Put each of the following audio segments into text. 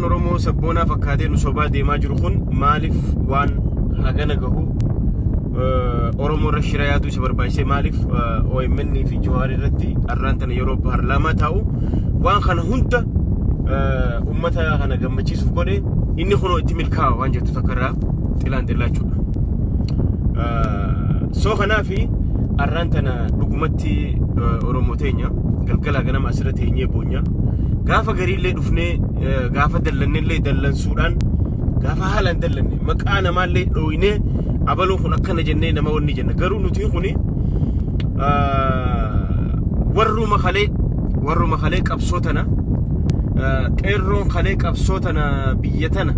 Oromoo sabboonaa fakkaatee nu sobaa deemaa jiru kun maaliif waan hagana gahu Oromoo irra shira yaaduu isa barbaachisee, maaliif OMN fi Jawaar irratti arraan tana yeroo paarlaamaa taa'u waan kana hunda ummata kana gammachiisuuf godhe, inni kunoo itti milkaa'a waan jettu takka irraa xilaan xillaa jechuudha. So kanaafi arraan tana dhugumatti Oromoo teenya galgalaa ganama asirra teenyee boonya. Gaafa gariillee dhufnee, gaafa dallannellee dallansuudhaan, gaafa haalaan dallanne maqaa namaallee dhooynee abaluun kun akkana jennee nama wanni jenna. Garuu nuti kuni warruma kalee qabsoo tana, qeerroon kalee qabsoo tana, biyya tana,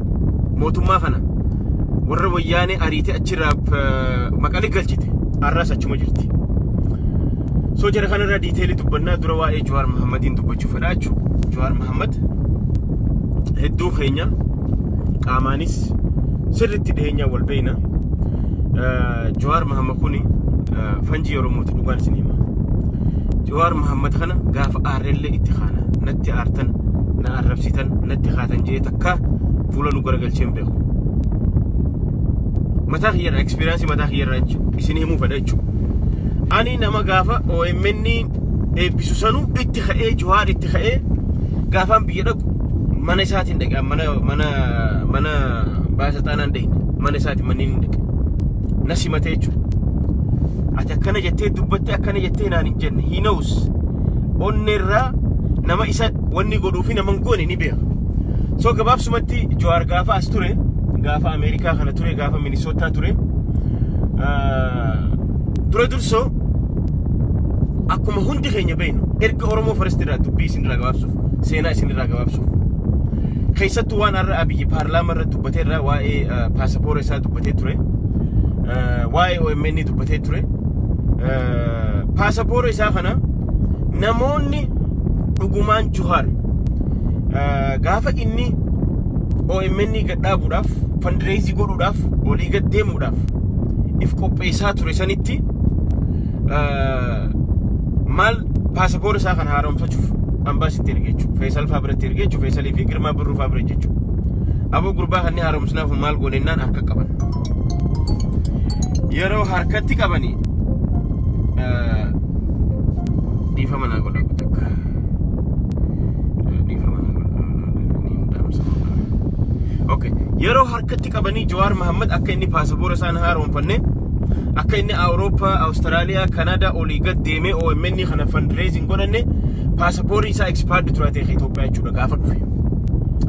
mootummaa kana warra Wayyaanee ariitee achirraa Maqalee galchite arraas achuma jirti. So jara kanarraa detail dubbannaa dura waa'ee Jawaar Mahammadiin dubbachuu fedha jechuudha. Jawaar Mahammad hedduun keenya qaamaanis sirriitti dhiheenyaa wal beeyna. Jawaar Mahammad kuni fanjii Oromooti, dhugaan isin hima. Jawaar Mahammad kana gaafa aarrellee itti kaana, natti aartan, na arrabsitan, natti kaatan jedhee takka fuula nu garagalchee hin beeku. Mataa kiyyarraa, experience mataa kiyyarraa jechuudha. Isin himuu fedha jechuudha. Ani nama gaafa OMN eebbisu sanuu itti ka'ee, Jawaar itti ka'ee, gaafaan biyya dhaqu mana isaatiin dhaqe, mana baasaxaanaan dhaqne, mana isaatiin manneen hin dhaqe. Na simatee jechuudha. Ati akkana jettee dubbattee, akkana jettee naan hin jenne. He knows. Onneerraa nama isa wanni godhuu fi nama hin goone ni beeka. So gabaabsumatti Jawaar gaafa as ture, gaafa Ameerikaa kana ture, gaafa Minisootaa ture, dura dursoo akkuma hundi keenya beeknu erga Oromoo First irraa dubbii isin irraa gabaabsuuf, seenaa isin irraa gabaabsuuf, keessattuu waan har'a Abiyyi paarlaamaa irra dubbatee irraa, waa'ee paasapoora isaa dubbatee ture, waa'ee OMN dubbatee ture. Paasapoora isaa kana namoonni dhugumaan Jawaar gaafa inni OMN gadhaabuudhaaf, fundraise godhuudhaaf, olii gad deemuudhaaf if qopheessaa ture sanitti maal paasapoora isaa kana haaromfachuuf ambaasitti erge jechuudha. Feesal faa biratti erge jechuudha. Feesalii fi Girmaa Birruu faa bira jechuudha. Aboo gurbaa kanneen haaromsinaaf maal goonennaan harka qaban. Yeroo harkatti qabanii, dhiifama naa godha takka. Dhiifama naa godha. Ni dhaamsa. Okay. Yeroo harkatti qabanii Jawaar Mahammad akka inni paasapoora isaan haaromfanne, akka inni Awurooppaa, Awustiraaliyaa, Kanaadaa olii gad deemee OMN kana fundraising godhanne, paasapoorii isaa expired ture ta'e Itoophiyaa jechuudha gaafa dhufe.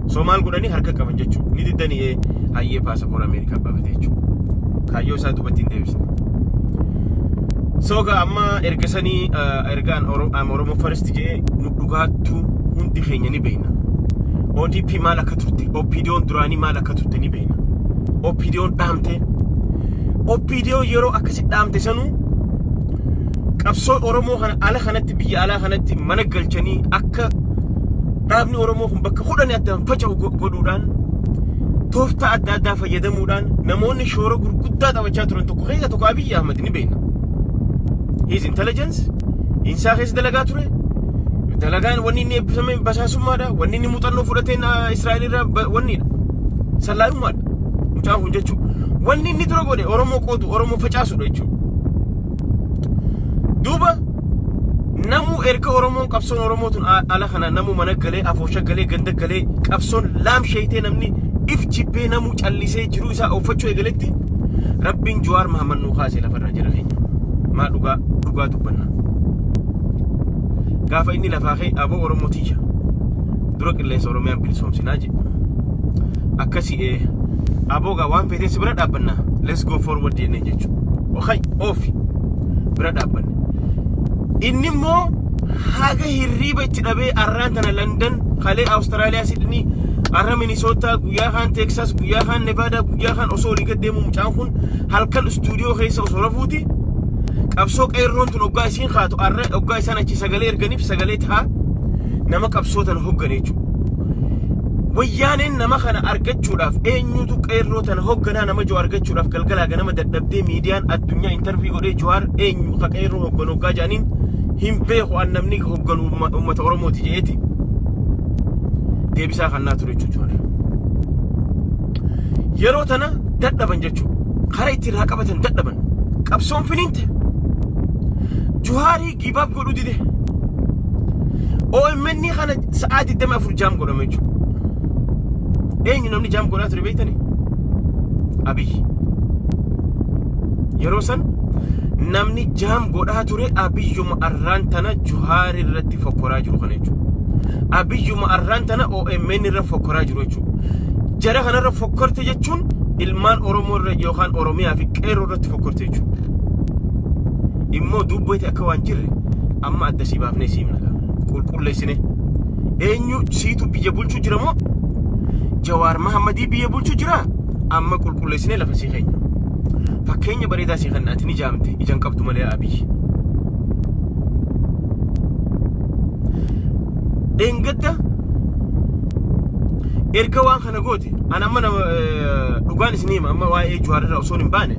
So maal godhanii harka qaban jechuudha. Ni diddanii hayyee paasapoora Ameerikaa baafate jechuudha. Kaayyoo isaa duubatti hin deebisne. So gaa amma erga sanii ergaan Oromoo First jedhee nu dhugaattuu hundi keenya ni beekna. ODP maal akka turte, OPDO'n duraanii maal akka turte ni beekna. OPDO'n dhaamte. OPDO yeroo akkasi dhaamte sanuu qabsoo Oromoo kana ala kanatti, biyya alaa kanatti mana galchanii akka dhaabni Oromoo kun bakka 10 addaan faca'u godhuudhaan, tooftaa adda addaa fayyadamuudhaan namoonni shoora gurguddaa taphachaa turan tokko keessa tokko Abiyyi Ahmad ni beekna. His intelligence insaa keessa dalagaa ture. Dalagaan wanni inni eebbifame basaasummaadha. Wanni inni muuxannoo fudhateen Israa'el irraa wannidha. Sallaayummaadha. Mucaan kun jechuudha. Wanni inni dura godhe Oromoo qoodu, Oromoo facaasudha jechuudha. Duuba namuu erga Oromoon, qabsoon Oromoo tun ala kana namuu mana galee, afoosha galee, ganda galee, qabsoon laamsheeytee, namni if jibbee, namuu callisee jiruu isaa ooffachuu eegaletti Rabbiin Jawaar Mahammad nuu kaasee lafarraa jira keenya. Maa dhugaa dhugaa dubbanna. Gaafa inni lafaa ka'e, aboo Oromoo tiyya dura qilleensa Oromiyaan bilisoomsinaa jedhe. Akkasii aboo gaa waan feeteen si bira dhaabbanna, let's go forward jennee jechuudha. Okay, oofi bira dhaabbanne. Inni immoo haga hirriiba itti dhabee arraan tana London, kalee Awustiraaliyaa, Sidney, arra Minnesota, guyyaa kaan Texas, guyyaa kaan Nevada, guyyaa kaan osoo olii gad deemu, mucaan kun halkan istuudiyoo keessa osoo rafuuti qabsoo qeerroon tun hoggaa isiin kaatu, arra hoggaa isaan achi sagalee erganiif sagalee ta'a nama qabsoo tana hoggane jechuudha. Wayyaaneen nama kana argachuudhaaf, eenyutu qeerroo tana hogganaa nama jiru argachuudhaaf galgalaa ganama dadhabdee, miidiyaan addunyaa interview godhee Jawaar eenyu ka qeerroo hogganu hoggaa jedhaniin, hin beeku an, namni hogganu uummata Oromooti jedheeti deebisaa kannaa ture jechuudha. Yeroo tana dadhaban jechuudha. Karaa itti irraa qabatan dadhaban. Qabsoon finiinte. Juhaarii give up godhuu dide. OMN kana sa'aa 24 jam godhame jechuudha. Eenyu namni jam godhaa ture beektanii? Abiyyi. Yeroo san namni jam godhaa ture Abiyyuma arraan tana Juhaar irratti fokkoraa jiru kana jechuudha. Abiyyuma arraan tana OMN irra fokkoraa jiru jechuudha. Jara kanarra fokkorte jechuun ilmaan Oromoo irra yookaan Oromiyaa fi qeerroo irratti fokkorte jechuudha. Immoo dubbeeti akka waan jirre amma adda sii baafnee sii himna. Qulqulleessine. Eenyu siitu biyya bulchuu jira moo Jawaar Mahammadii biyya bulchuu jira? Amma qulqulleessinee lafa sii keenya. Fakkeenya bareedaa sii kenna, ati ni jaamte, ijaan qabdu malee, Abiyyi. Dheengadda erga waan kana goote, an amma nama dhugaan isin hima, amma waa'ee Jawaar irraa osoo hin baane,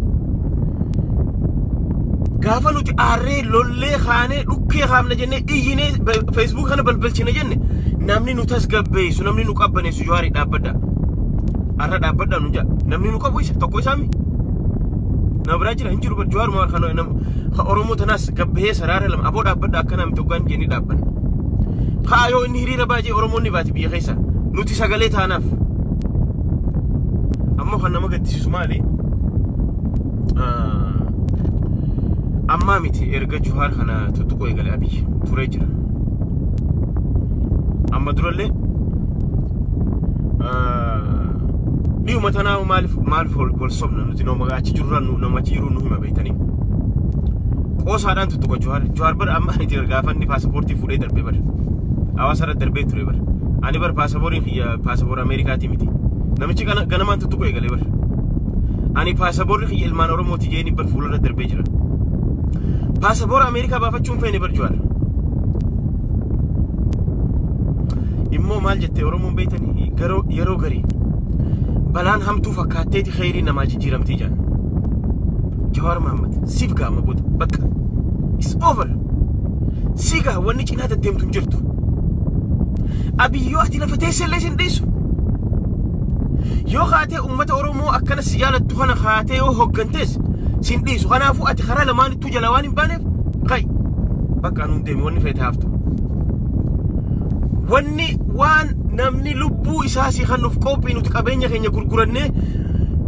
gaafa nuti aarree lollee kaanee dhukkee kaafna jennee iyyinee Facebook kana balbalchine jenne, namni nu tasgabbeessu, namni nu qabbaneessu Jawaarii dhaabbadha. Arra dhaabbadha nu jedha. Namni nu qabu isa tokko isaami. Nama biraa jira hin jiru bar. Jawaaruma kan Oromoo tanaas gabbahee saraara lama aboo dhaabbadha akkana miti hoggaan jennee dhaabbanna. Kaa yoo inni hiriira baajee Oromoon ni baati biyya keessa. Nuti sagalee taanaaf. Ammoo kan nama gaddisiisu maali? Ammaa miti, erga Juhaar kana tuttuquu eegale Abiyyi turee jira. Amma durallee dhiyuma tanaa maaliif maaliif wal sobna nuti? Nama achi jirurraa nama achi jiru nu hima beektanii. Qoosaadhaan tuttuqa Juhaar. Juhaar bara amma itti gaafa inni paasapoortii fuudhee darbee bara. Hawaasa irra darbee ture bara. Ani bara paasapoortiin kiyya paasapoora Ameerikaatii miti. Namichi kana ganamaan tuttuquu eegale bara. Ani paasapoorri kiyya ilmaan Oromooti jeeni bar fuuldura darbee jira. Paasapoora Ameerikaa baafachuun feene bar Juhaar. Immoo maal jette Oromoon beektanii? Yeroo garii balaan hamtuu fakkaatteeti kheyrii namaa jijjiiramtii jedhan. Jawaar Mahammad siif gaama booda bakka. It's over. Si gaa, wanni cinaa deddeemtu hin jirtu. Abiyyoo ati lafa teesse illee sin dhiisu. Yoo kaatee uummata Oromoo akkana si jaalattu kana kaatee yoo hoggantees sin dhiisu. Kanaafuu ati karaa lamaanittuu jala waan hin baaneef kai bakka nuun deemi, wanni feete haftu. Wanni waan namni lubbuu isaa si kennuuf qophii, nuti qabeenya keenya gurgurannee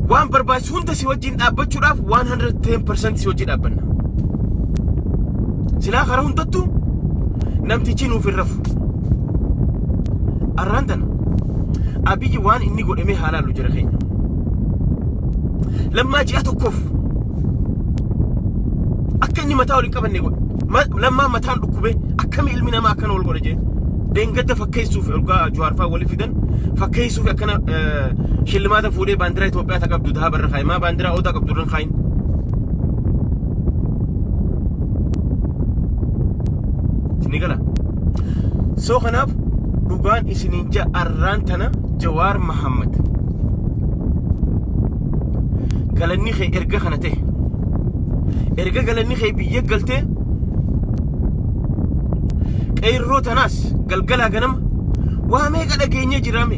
waan barbaachisu hunda si wajjin dhaabbachuudhaaf 110% si wajjin dhaabbanna. Silaa karaa hundattuu namtichi nuuf hin rafu. Arraan tana Abiyyi waan inni godhamee haa laallu jira keenya. Lammaa ji'a tokkoof akka inni mataa wal hin qabanne godhe. Lammaa mataan dhukkubee akkami ilmi namaa akkana wal godhe jee. Deengadda fakkeessuuf ergaa Jawaar fa'aa walii fidan fakkeessuuf akkana shillimaata fuudhee baandiraa Itoophiyaa ta qabdu dahaa barra kaaye, maa baandiraa odaa qabdu irra hin kaayin. Isinii gala. So kanaaf dhugaan isiniin ja'a, arraan tana Jawaar Mahammad galanni kee erga kana ta'e, erga galanni kee biyya galtee qeerroo tanaas galgalaa ganama waa meeqa dhageenyee jiraame,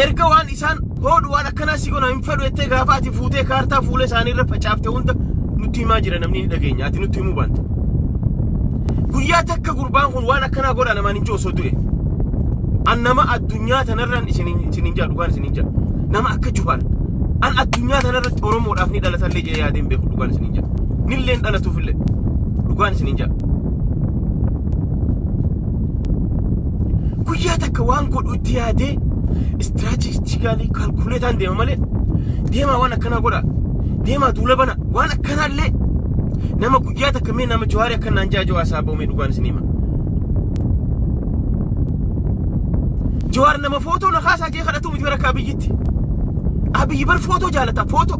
erga waan isaan hoodhu waan akkanaa si gona hin fedhu jettee gaafa ati fuutee kaartaa fuula isaanii irra facaafte hunda nutti himaa jira, namni ni dhageenya, ati nutti himuu baanta. Guyyaa takka gurbaan kun waan akkanaa godha namaan hin jiru osoo du'e. An nama addunyaa tanarraan isiniin jaa, dhugaan isiniin jaa. Nama akka Juhaar. An addunyaa tanarratti Oromoodhaaf ni dhalatallee jedhee yaadeen beeku, dhugaan isiniin jaa. Nilleen dhalatuufillee dhugaan isiniin jaa. Guyyaa takka waan godhu itti yaadee strategically calculateaan deema malee, deemaa waan akkanaa godha, deemaa duula bana, waan akkanaallee nama guyyaa takka mee nama Jawaarii akka naan jaa Jawaar isaa ba'umee dhugaan isin hima. Jawaar nama footoo na kaasaa jee kadhatu miti bara akka Abiyyitti. Abiyyi bar footoo jaalata, footoo.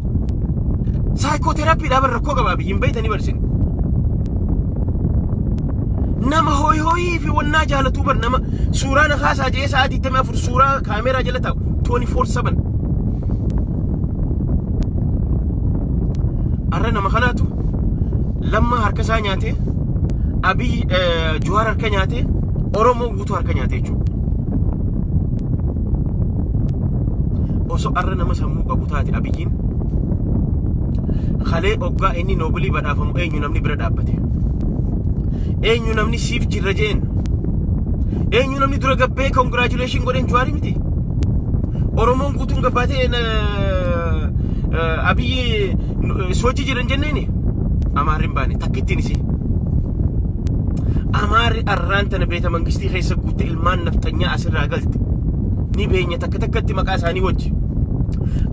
Psychotherapydhaa bar rakkoo qaba Abiyyi, hin beeytanii bar isin. Nama hooyi hooyii fi wannaa jaalatuu bar, nama suuraa na kaasaa jee sa'aa 24 suuraa kaameeraa jala taa'u 24/7. Arra nama kanaatu Lammaa harka isaa nyaatee, Abiy Jawaar harka nyaatee, Oromoo guutuu harka nyaatee jechuudha. Osoo arra nama sammuu qabu taate, Abiyyiin kalee oggaa inni Noobelii badhaafamu eenyu namni bira dhaabbate? Eenyu namni siif jirra jeen? Eenyu namni dura gabbee congratulation godheen? Jawaarii miti? Oromoon guutuun gabbaatee Abiyyi sochii jiran jenneeni. Amaarri hin baane takkittiin isii. Amaarri arraan tana beeta mangistii keessa guutte, ilmaan nafxanyaa asirraa galte. Ni beenya takka takkatti maqaa isaanii wajji.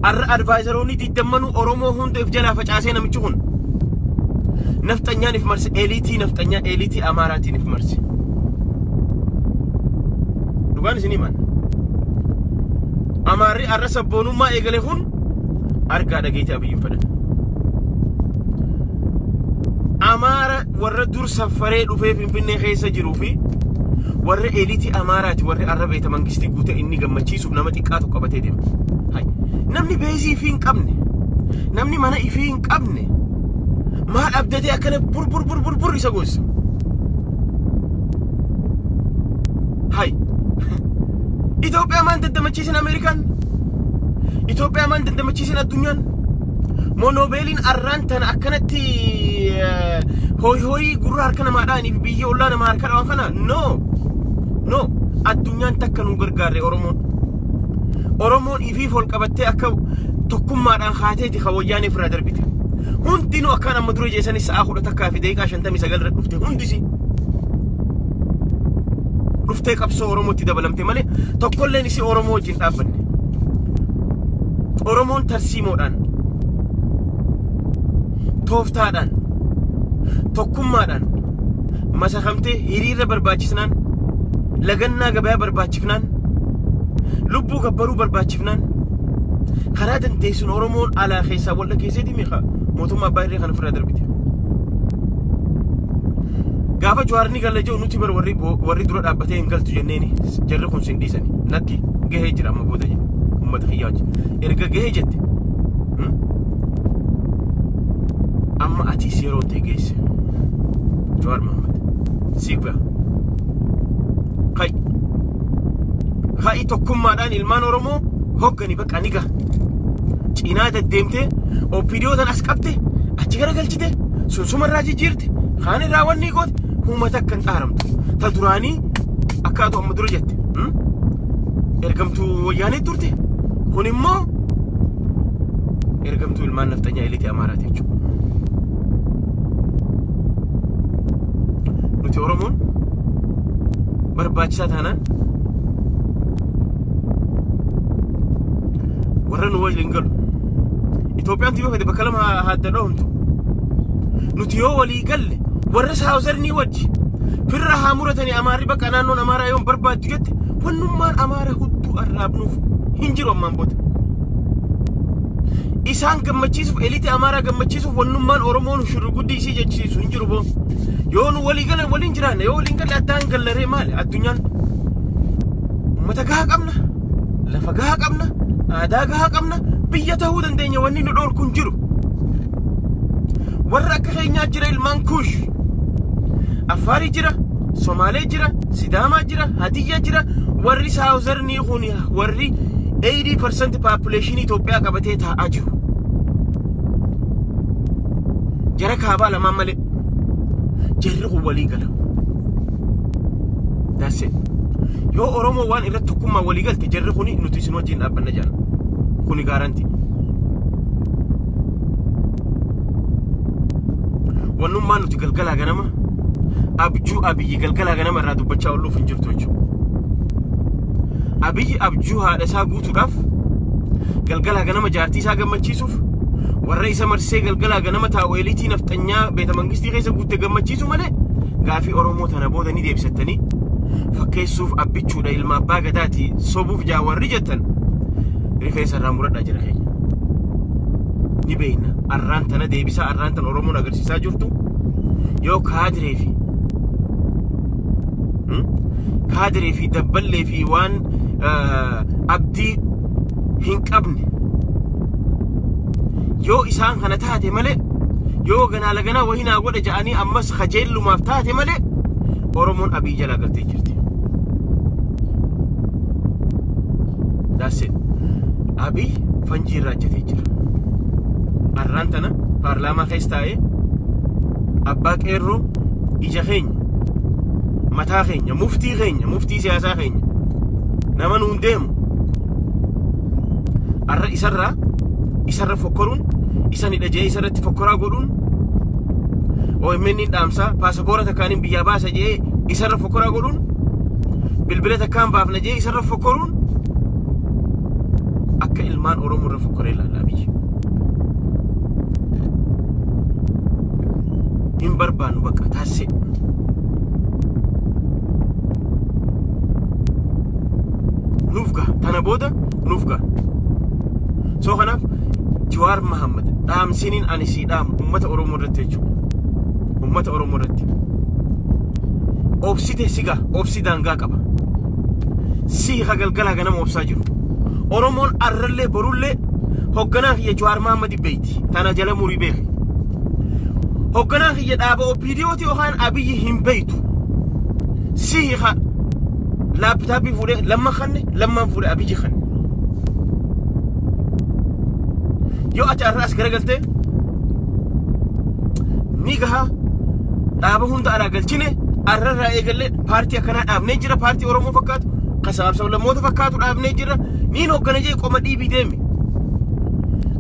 Arra adviseroonni digdammanuu Oromoo hunda if jalaa facaasee namichi kun. Nafxanyaan if marse, elite nafxanyaa, elite Amaaraatiin if marse. Dhugaan isin himan. Amaarri arra sabboonummaa eegale kun argaa dhageetii Abiyyiin fedhan. Amaara warra dur saffaree dhufee Finfinnee keessa jiruu fi warra elite Amaaraati, warri arra beeta mangistii guute inni gammachiisuuf nama xiqqaa tokko qabatee deema. Hai. Namni base ifii hin qabne, namni mana ifii hin qabne maal abdatee akkana bur bur bur bur bur isa goosisa? Hai. Itoophiyaa maan daddamachiisin Ameerikaan? Itoophiyaa maan dandamachiisin addunyaan? Moo Noobeeliin arraan tana akkanatti hooyi hooyii gurra harka namaa dha'anii fi biyya ollaa namaa harka dha'an kana? No. No. Addunyaan takka nu gargaarre Oromoon. Oromoon ifiif ol qabattee akka tokkummaadhaan kaateeti kan wayyaanee ofirraa darbite. Hundinuu akkaan amma dura jeessanis sa'a 11:59 irra dhufte hundisi. Dhuftee qabsoo Oromootti dabalamte malee tokkolleen isii Oromoo wajjin dhaabbanne. Oromoon tarsiimoodhaan, tooftaadhaan, tokkummaadhaan masakamtee hiriirra barbaachisnaan, lagannaa gabayaa barbaachifnaan, lubbuu gabbaruu barbaachifnaan, karaa dandeessuun Oromoon alaa keessaa wal dhageesseeti meeqa mootummaa abbaa irree kana ofirraa darbite. Gaafa Jawaarni galla jiru nuti bar warri dura dhaabbatee hin galtu jenneeni, jarri kun sin dhiisani natti gahee jira amma booda jedhe uummata kiyyaa wajji. Erga gahee jette, amma atiis yeroo ta'e geesse. Jawaar Mohammad siif gaha. Ka'i. Ka'i, tokkummaadhaan ilmaan Oromoo hoggani, bakka ni gaha. Cinaa deddeemtee OPDO tan as qabte achi garagalchite, sun sumarraa jijjiirte, kaan irraa wanni goote, uummata akka hin xaaramtu. Ta duraanii akka atu amma dura jette. Ergamtuu wayyaanee turte. Kun immoo ergamtuu ilmaan nafxanyaa elite Amaaraati jechuudha. Nuti Oromoon barbaachisaa taanaan warra nu waliin galu. Itoophiyaan yoo fedhe bakka lama hadda dhoomtu. Nuti yoo walii galle warra southernii wajji firra haa muratanii. Amaarri bakka naannoon Amaaraa yoo barbaaddu jette, wannummaan Amaara hudduu arraabnuuf hin jiru ammaan booda. Isaan gammachiisuuf, elite Amaaraa gammachiisuuf wannummaan Oromoon shurruguddii isii jechisiisu hin jiru boo. Yoo nu walii galan waliin jiraanna, yoo waliin galle addaan gallaree maali addunyaan? Uummata gahaa qabna, lafa gahaa qabna, aadaa gahaa qabna, biyya ta'uu dandeenya, wanni nu dhorku hin jiru. Warra akka keenyaa jira, ilmaan Kuush. Affaarii jira, Somaalee jira, Sidaamaa jira, Hadiyyaa jira, warri southernii kun warri 80% population Itoophiyaa qabatee taa'aa jiru. Jara kaabaa lamaan malee jarri kun walii gala. That's it. Yoo Oromoo waan irratti tokkummaa walii galte, jarri kuni nuti isin wajjin dhaabbanna jedhan. Kuni guarantee. Wannummaan nuti galgalaa ganama abjuu Abiyyi galgalaa ganama irraa dubbachaa oolluuf hin jirtu jechuudha. Abiyyi abjuu haadha isaa guutuudhaaf, galgalaa ganama jaartii isaa gammachiisuuf, warra isa marsee galgalaa ganama taa'u elite nafxanyaa beeta mangistii keessa guutte gammachiisu malee gaafii Oromoo tana booda ni deebisattanii fakkeessuuf abbichuudha, ilma abbaa gadaati sobuuf jaawarri jettan rifeensa irraa muradhaa jira keenya. Ni beekna arraan tana deebisaa arraan tana Oromoon agarsiisaa jirtu yoo kaadiree fi dabballee fi waan abdii hin qabne yoo isaan kana taate malee, yoo ganaa laganaa wahii naa godhe ja'anii ammas kajeellumaaf taate malee, Oromoon Abiy jalaa galtee jirti. That's it. Abiy fanjii irraa ajjatee jira. Arraan tana paarlaamaa keessa taa'ee abbaa qeerroo, ija keenya, mataa keenya, muftii keenya, muftii siyaasaa keenya, nama nuun deemu arra isarra fokkoruun, isa ni dhajee isarratti fokkoraa godhuun, OMN dhaamsaa paasapoora takkaaniin biyyaa baasa jee isarra fokkoraa godhuun, bilbila takkaan baafna jee isarra fokkoruun, akka ilmaan Oromoo irra fokkoree ilaalla biyyi. Hin barbaannu, bakka taasise. Nuuf gaha, tana booda nuuf gaha. So kanaaf Jawaar Mahammad, dhaamsiniin ani sii dhaamu uummata Oromoo irratti jechuudha. Uummata Oromoo irratti. Obsite si gaha, obsi daangaa qaba. Si ha galgalaa ganama obsaa jiru. Oromoon arrallee borullee hogganaa kiyya Jawaar Mahammad beeyti. Tana jala murii beeki. Hogganaa kiyya dhaaba OPDOti yookaan Abiyyi hin beeytu. Si ha laapitaappii fuudhee lamma kanne, lammaan fuudhee Abiyyi kanne. Yoo ati arra as garagaltee ni gaha, dhaaba hunda alaa galchine, arrarraa eegallee paartii akkanaa dhaabnee jira, paartii Oromoo fakkaatu, kan sabaaf sablammoota fakkaatu dhaabnee jira, niin hoggana jee qoma dhiibii deemi.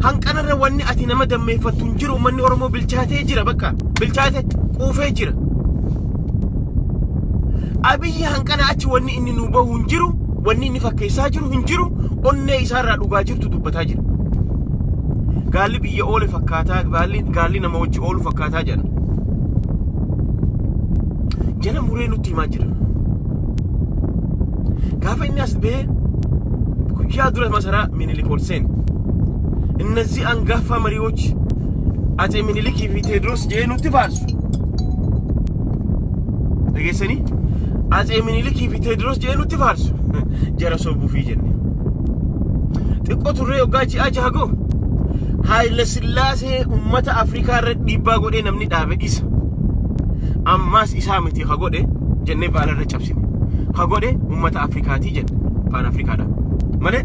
Hanqanarra wanni ati nama dammeeffattu hin jiru. Uummanni Oromoo bilchaatee jira, bakka bilchaate quufee jira. Abiyyi hanqana achi wanni inni nu bahu hin jiru, wanni inni fakkeessaa jiru hin jiru, onnee isaarraa dhugaa jirtu dubbataa jira. Gaalli biyya oole fakkaataa, gaalli nama wajji oolu fakkaataa jedhan. Jala muree nutti himaa jira. Gaafa inni as bahee guyyaa dura masaraa Minilik ol seene. እነዚህ አንጋፋ መሪዎች አፄ ሚኒሊክ fi Teediroos jedhee nutti faarsu. Dhageessanii? Atsee Minilikii fi Teediroos jedhee nutti faarsu. Jara sobuufii jenne. Xiqqoo turree waggaa ji'a 6 goo Haayila Sillaasee uummata Afrikaa irra dhiibbaa godhee namni dhaabe isa. Ammaas isaa miti ka godhe jennee baala irra cabsine. Ka godhe uummata Afrikaatii jenne. Paan Afrikaadha. Malee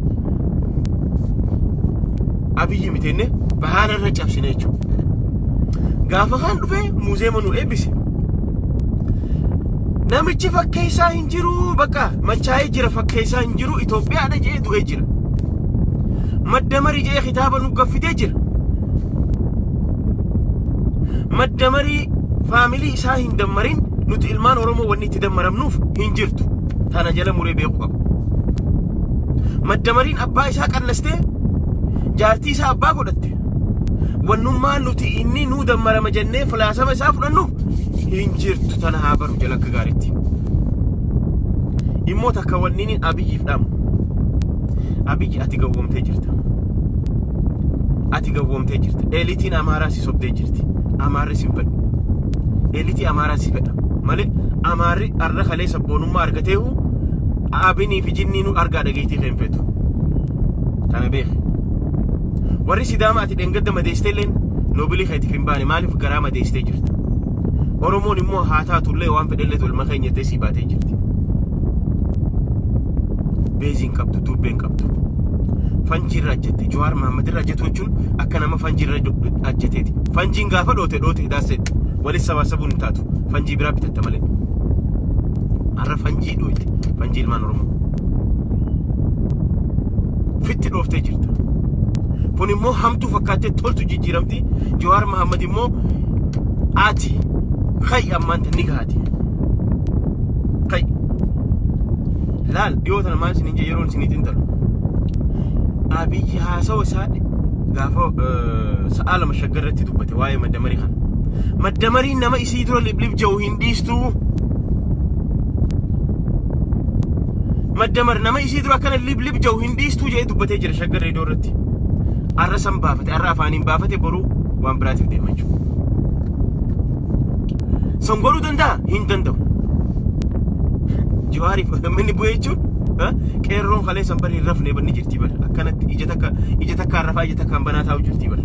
Abiyyi miti jennee baala irra cabsine jechuudha. Gaafa kaan dhufee muuzeema nu eebbise. Namichi fakkeessaa hin jiru, bakka machaa'ee jira, fakkeessaa hin jiru, Itoophiyaadha jedhee du'ee jira. Madda marii jedhee kitaaba nu gaffitee jira. Madda marii faamilii isaa hin dammarin, nuti ilmaan Oromoo wanni itti dammaramnuuf hin jirtu. Tana jala muree beekuu qaba. Madda mariin abbaa isaa qannastee jaartii isaa abbaa godhatte. Wannummaa nuti inni nuu dammarama jennee filaasama isaa fudhannuuf hin jirtu, tana haa baru jala akka gaariitti. Immoo takka wanni inni Abiyyiif dhaamu. Abiyyi, ati gowwoomtee jirta. Ati gowwoomtee jirta. Eliitiin Amaaraa si sobdee jirti. Amaarri si hin fedhu. Eliitii Amaaraa si fedha. Malee Amaarri arra kalee sabboonummaa argateehu abinii fi jinniinuu argaa dhageettii kan hin fetu. Kana beeki. Warri Sidaama ati dheengadda madeessitee illeen noobilii keetiif hin baane. Maaliif garaa madeessitee jirta? Oromoon immoo haa taatullee waan fedhellee tolma keenya jettee sii baatee jirti. Beezii hin qabdu, dubbee hin qabdu. Fanjii irra ajjatte, Jawaar Mahammad irra ajjatu jechuun akka nama fanjii irra ajjateeti. Fanjiin gaafa dhoote dhoote, daasseetti. Walis sabaasabuun hin taatu. Fanjii biraa bitatta malee. Har'a fanjii dhooyte. Fanjii ilmaan Oromoo. Fitti dhooftee jirta. Kun immoo hamtuu fakkaattee toltu jijjiiramti. Jawaar Mahammad immoo ati kai ammaan tan ni gahaati. Kai. Laal, dhiyoo tana maal isiniin jedhe yeroon isiniitiin talu. Abiyyi haasawa isaa gaafa sa'a 2 Shaggar irratti dubbate waa'ee maddamarii kana. Maddamariin nama isii dura liblib jedhu hin dhiistuu. Maddamar nama isii dura akkana liblib jedhu hin dhiistuu jedhee dubbatee jira Shaggar Reediyoo irratti. Arra san baafate, arra afaaniin baafate, boruu waan biraatiif deema jechuudha. San godhuu danda'a? Hin danda'u. Jawaariif inni bu'ee jechuun qeerroon kalee san bari hin rafne, banni jirti bar, akkanatti ija takka ija takkaan rafaa, ija takkaan banaa taa'u jirti bar.